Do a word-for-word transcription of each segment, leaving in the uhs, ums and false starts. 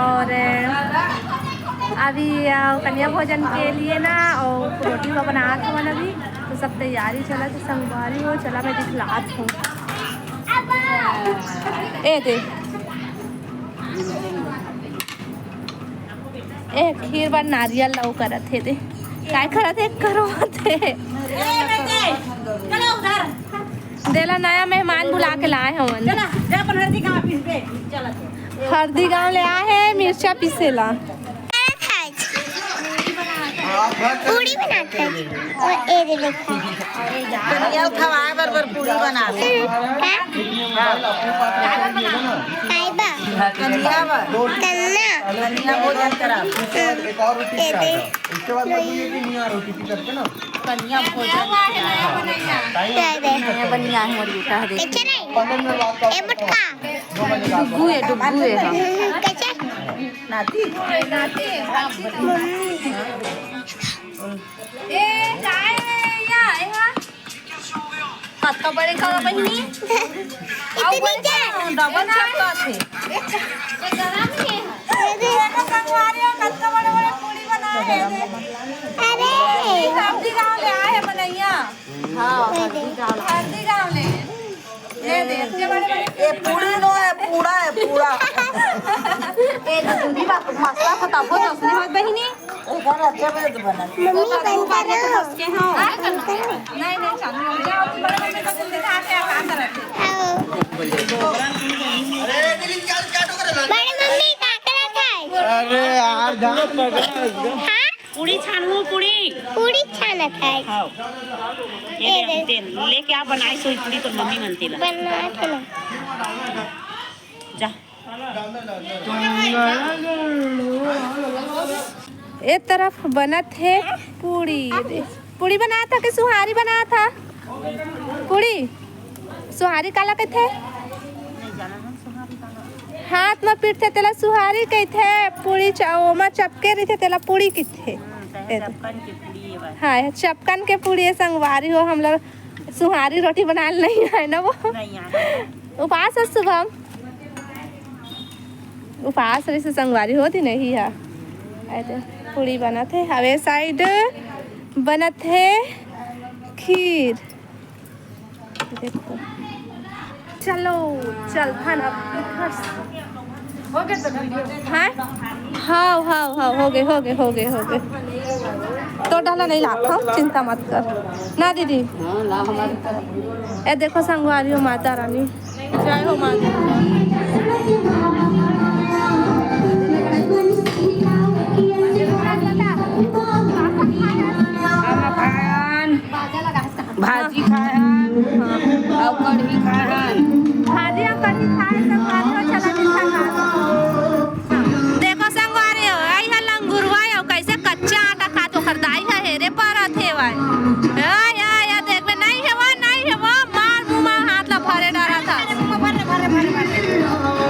और अभी, अ, कन्या भोजन के लिए ना, और रोटी हुआ बनात हवन अभी, तो सब तैयारी चलत हे संगवारी हो। चला मैं दिखलात हूँ। ए दे, ए खीर बर नारियल ला वो करत हे दे, काय करत हे, करो थे। देला नया मेहमान बुला के लाए हवन। चला, जा अपन हरदी गाँव पीस दे। चला। हरदी गाँव ले आए हे मिर्चा पीसे ला। पूड़ी बनात हे। और ए दे देखो। कनिया खवाए बर, बर पूड़ी बनात हे। हम्म, हाँ? काय बा? कनिया बा। कन्ना। कनिया भोजन करा। हम्म, ए दे। कनिया भोजन। ए दे। नया बनिया हे मोर बेटा, देख। कैसे रे? ए बुटका। डुग्गू हे, डुग्गू हे, हाँ। हम्म, कैसे? नाती। ए, काय हे या, ए हा? कतका बड़े का बहिनी? इतनी के? डबल छक्का थे। ये गरम हे। अरे। देखो संगवारी हो, कतका बड़े-बड़े पूड़ी बनाए हे। अरे। हरदी गाँव ले आए हे मनैया। हाँ, हरदी गाँव ले। ये दे, इतने बड़े-बड़े। ये पूड़ी नो हे, पूड़ा हे, पूड़ा। ए, तो दूधी बा-, मसला तो तबो तो उसने होत बहिनी। मम्मी बन करो। नहीं, नहीं, चलो, जाओ, बड़े मम्मी को तुम दिखा के आ, कहाँ करत हे? बड़े मम्मी का करत हे? अरे यार, जान लगा। हाँ? पूड़ी छानू, पूड़ी। पूड़ी छानत हे। हाँ। ये ले, तेल लेके आ, बनाए सोई पूड़ी तो मम्मी मन तेला। बना के ना। जा। ए तरफ बनत हे पूड़ी। पूड़ी बनात हे कि सुहारी बनात हे? पूड़ी। सुहारी काला कहिथे? हाथ म पीटथे तेला सुहारी कहिथे। पूड़ी च-, ओमा चपके रहिथे तेला पूड़ी कहिथे। हाँ, ये चपकन के पूड़ी हे संगवारी हो, हम लोग सुहारी रोटी बनाए ल नहीं आए ना वो। उपास हे शुभम। उपास रहिस संगवारी हो, दिन नहीं हे। अरे, पूड़ी बनत हे, हवे साइड बनत हे खीर। देखो, चलो, चल, खाना घर से। हाँ? हाँ, हाँ, हाँ, हो गे, हो गे, हो गे, हो गे। तो डाला नहीं लात हँव, चिंता मत कर। ना दीदी? हाँ, ला हमारी तरफ। ए देखो संगवारी हो माता रानी। जय हो माँ दुर्गा। हम खायन, भाजी खायन, अउ कढ़ी खायन। भाजी अउ कढ़ी खाए, सब खाए, चला मिलता खा। देखो संगवारी हो, आई है लंगुरवा, अउ कैसे कच्चा आटा खात ओकर दाई ह हेरे परत हेवय। या, या, या, देख बे, नहीं हेवय, नहीं हेवय, मार मुंह मा हाथ ला भरे डरत हस।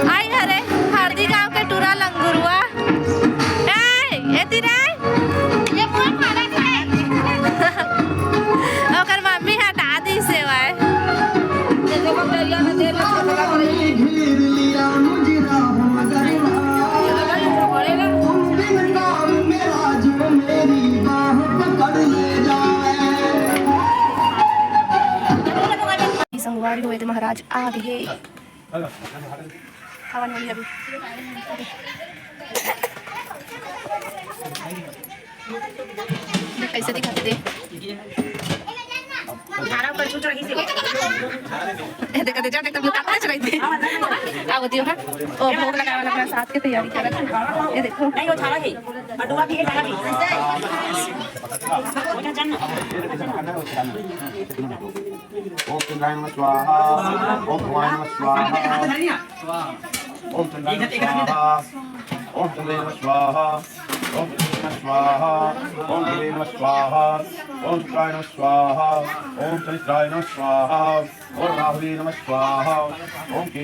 आई हरे, हरदी गांव के टूरा लंगुरवा। ए, एती रे। ओकर मम्मी हटा दिस हेवय। संगवारी हो, एदे महाराज आ गे हे। हवन होही अभी। देख कैसे दिखत हे। ए, देखा दे, जा, देख, तब ताकत चलाई थी। आ, वो दियो, हाँ। ओ, भोग लगावे वाला प्रसाद के तैयारी करत हे। ये देखो। नहीं, वो झाड़ा है। अडुआ भी है, झाड़ा भी। ओझा चल ना। ओम चंद्राय नमः स्वाहा। ओम भवाय नमः स्वाहा। ओम चंद्राय नमः स्वाहा। ओम चंद्राय नमः स्वाहा। ओम चंद्राय नमः स्वाहा। ओम चंद्राय नमः स्वाहा। ओम चंद्राय नमः स्वाहा। ओम राहुवे नमः स्वाहा। ओम के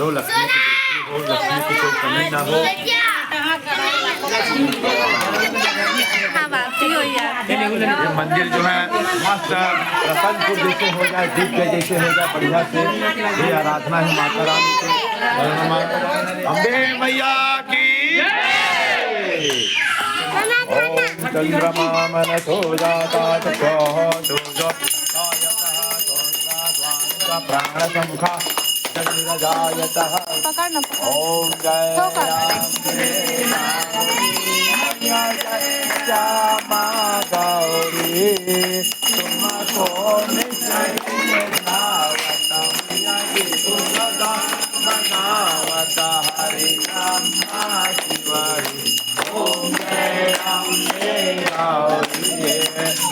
करो, लक्ष्मी की वृद्धि हो, लक्ष्मी की कोई कमी ना हो। हाँ, बात ही हो यार। ये मंदिर जो है मस्त प्रसन्न जैसे हो जाए, दिव्य जैसे हो जाए, बढ़िया से। ये आराधना है माता रानी की। अम्बे मैया की। ओम चंद्रमा मनसो जाता चक्षुः सूर्यो जायतः चंद्राद्वांसा प्राणसमुखा चंद्रजायतः। पकड़ ना, पकड़। ओम जय राम जय श्यामा गौरी तुमको निश्चय धावत मैया की तुम सदा मनावत हरि नाम शिवाय। ओम जय अम्बे गौरी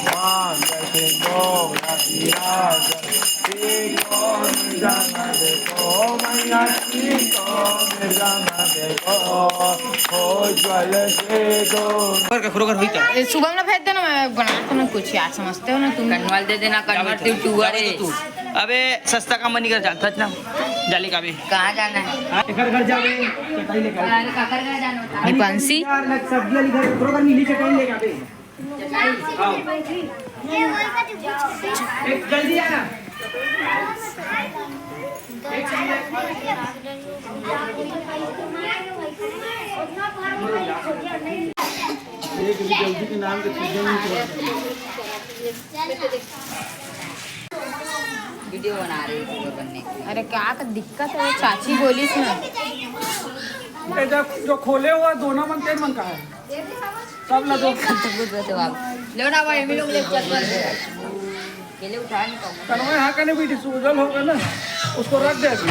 मांग सिंदूर विराज श्री कौन जगत को मैया श्री कौन जगत को हो ज्वल से दो। कर के खुरो कर हुई क्या? ए, सुबह में भेज देना, मैं बनाता हूँ कुछ यार, समझते हो ना तुम। कनवाल दे देना, कनवाल। तू टूअर है। अबे सस्ता काम नहीं कर जानता ना, जाली का भी। कहाँ जाना है? हाँ, घर घर जावे, चटाई लेकर। अरे काकर घर जाना होता है। दीपांशी। यार, लग सब्जी वाली घर, बरोबर नीली चटाई लेकर आवे। चटाई। आओ। एक जल्दी आना। एक जल्दी के नाम के चीजें नहीं। वीडियो बना रही हूँ, वीडियो बनने के लिए। अरे, क्या का दिक्कत है? वो चाची बोलिस ना। ए, जब जो खोले हुआ दोना मन, तेन मन का है? सब ला दो। जवाब। लो ना भाई, हम लोग ले चल रहे हैं। अकेले उठा नहीं पाऊंगा। कनवा यहाँ कने भी डिस्पोजल होगा ना, उसको रख दे अभी।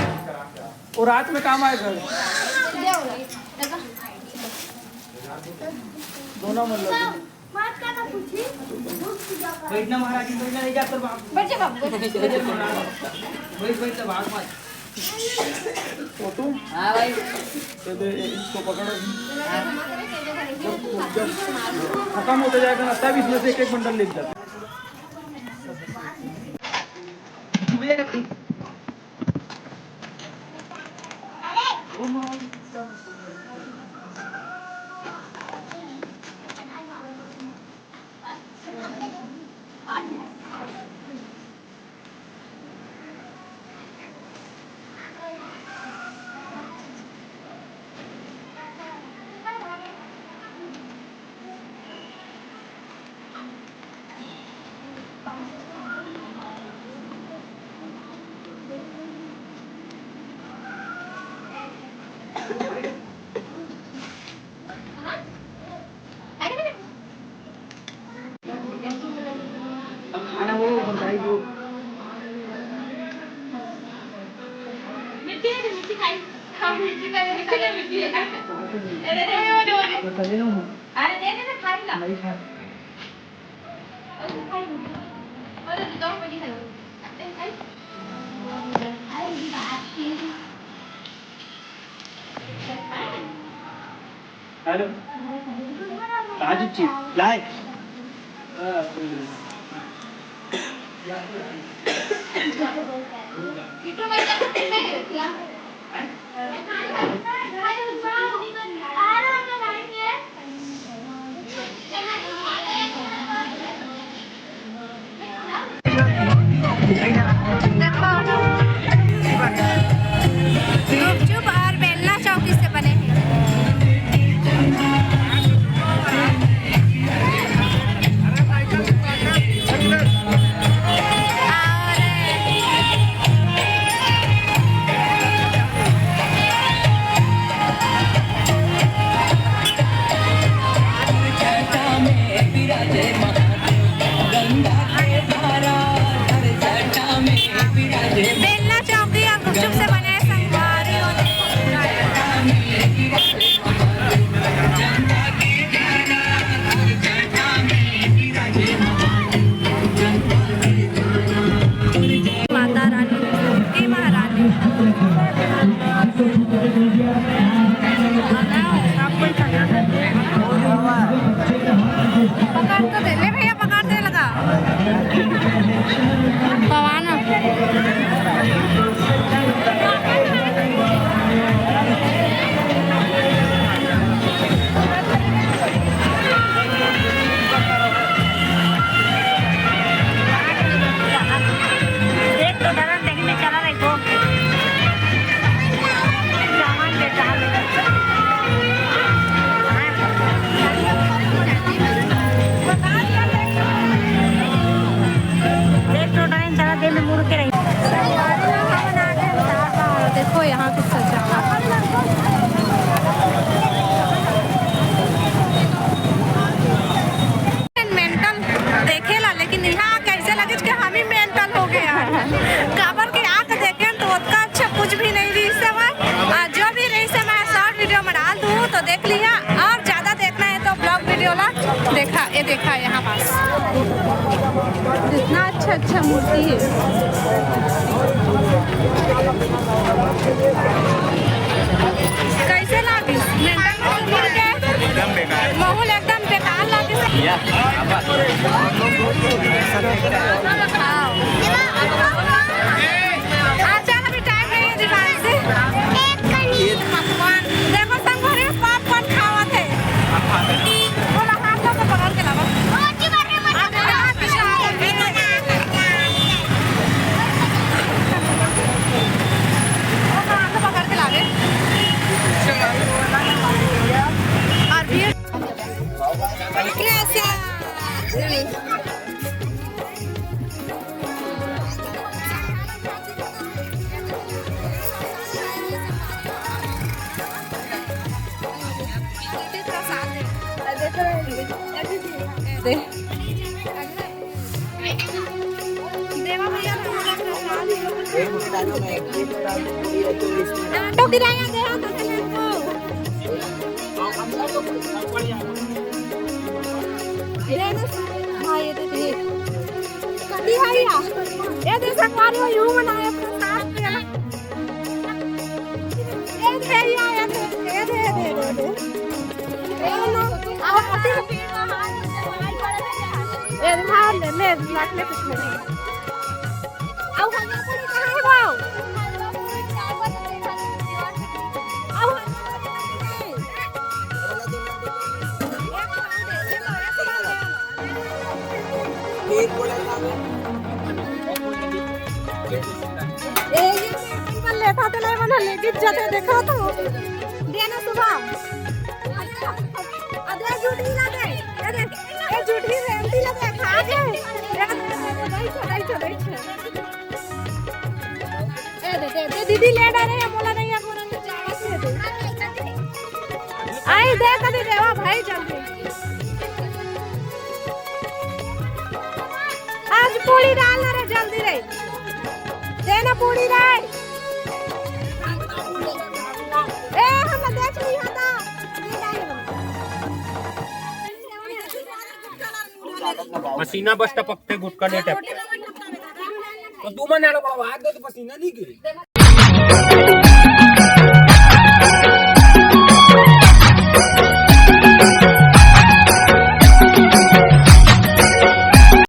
वो रात में काम आएगा। दोना मन ला दो। बैठना महाराज जी, बैठना, ले जा तेरे बाप। बैठ जा बाबू। बैठ, बैठ, बाप मत। फोटो? हाँ भाई। दे दे, इसको पकड़ो। हाँ। जब, जब खत्म होते जाएगा ना, तब इसमें से एक एक बंडल ले जाते। अब खाना वो बताई जो। मिर्ची है, मिर्ची खाई। हाँ, मिर्ची खाई, मिर्ची ले, मिर्ची ले। अरे, अरे, अरे, अरे। बताइए ना। अरे, दे दे, खाई ला। नहीं खा। अरे, खाई। अरे, दो बजे खाई। अरे, खाई। हेलो। राजू जी, लाए। देखो, गुपचुप और बेलना चौकी से बने हैं। पवा ना। देख तो डरन, देखी में चला रही को। सामान के चाह ले। देख तो डरन, चला दे में मुड़ के रही। देखो यहाँ की सजावट। मेंटल देखेला, लेकिन यहाँ आके ऐसे लगे कि हम ही मेंटल हो गए हैं। काबर के आके देखे तो ओतका अच्छा कुछ भी नहीं रही समय। आ, जो भी रही समय शॉर्ट वीडियो में डाल दूँ तो देख लिया, और ज्यादा देखना है तो ब्लॉग वीडियो ला देखा, ये देखा यहाँ पास इतना अच्छा अच्छा मूर्ति है। कैसे लागिस? मेंटल में घूम के एकदम बेकार। माहौल एकदम बेकार लागिस। या, आबा। हाँ। अच्छा, अभी टाइम नहीं है दीवान से। देखो, संग भरे पॉपकॉर्न खावत है। बोला, हाथ ला तो पकड़ के लावा। हाँ, ये दे दे। कभी है या? ये दे सकवा रही हो, यूं बनाए अपने साथ में। ए दे, ए दे, ए दे, ए दे, ए दे। ए लो, आओ, अभी। ए, हाँ, ले, ले, लाख ले कुछ नहीं। आओ, हल्ला पूरी कहाँ है वो? आओ, हल्ला पूरी कहाँ है? ए, ये अपन लेटा तो नहीं बना, लेकिन जते देखा तो देना सुबह। अरे, अरे, झूठी ना दे। ए, दे। ए, झूठी रे, एमटी ना दे, खा के। ए, दे, दे, दे, दे, दे, दे, दे। ए, दे, दे, दे, दीदी ले डाले, ये बोला नहीं है, बोला नहीं, चावल दे दे। आई दे, कभी देवा भाई, जल्दी। आज पूरी डाल ना रे, जल्दी रे। दे ना पूरी रे। ए, हम देख ली हता। पसीना बस टपकते गुटका ले टप। तो तू मन आलो बाबा, हाथ दे तो पसीना नहीं गिरे।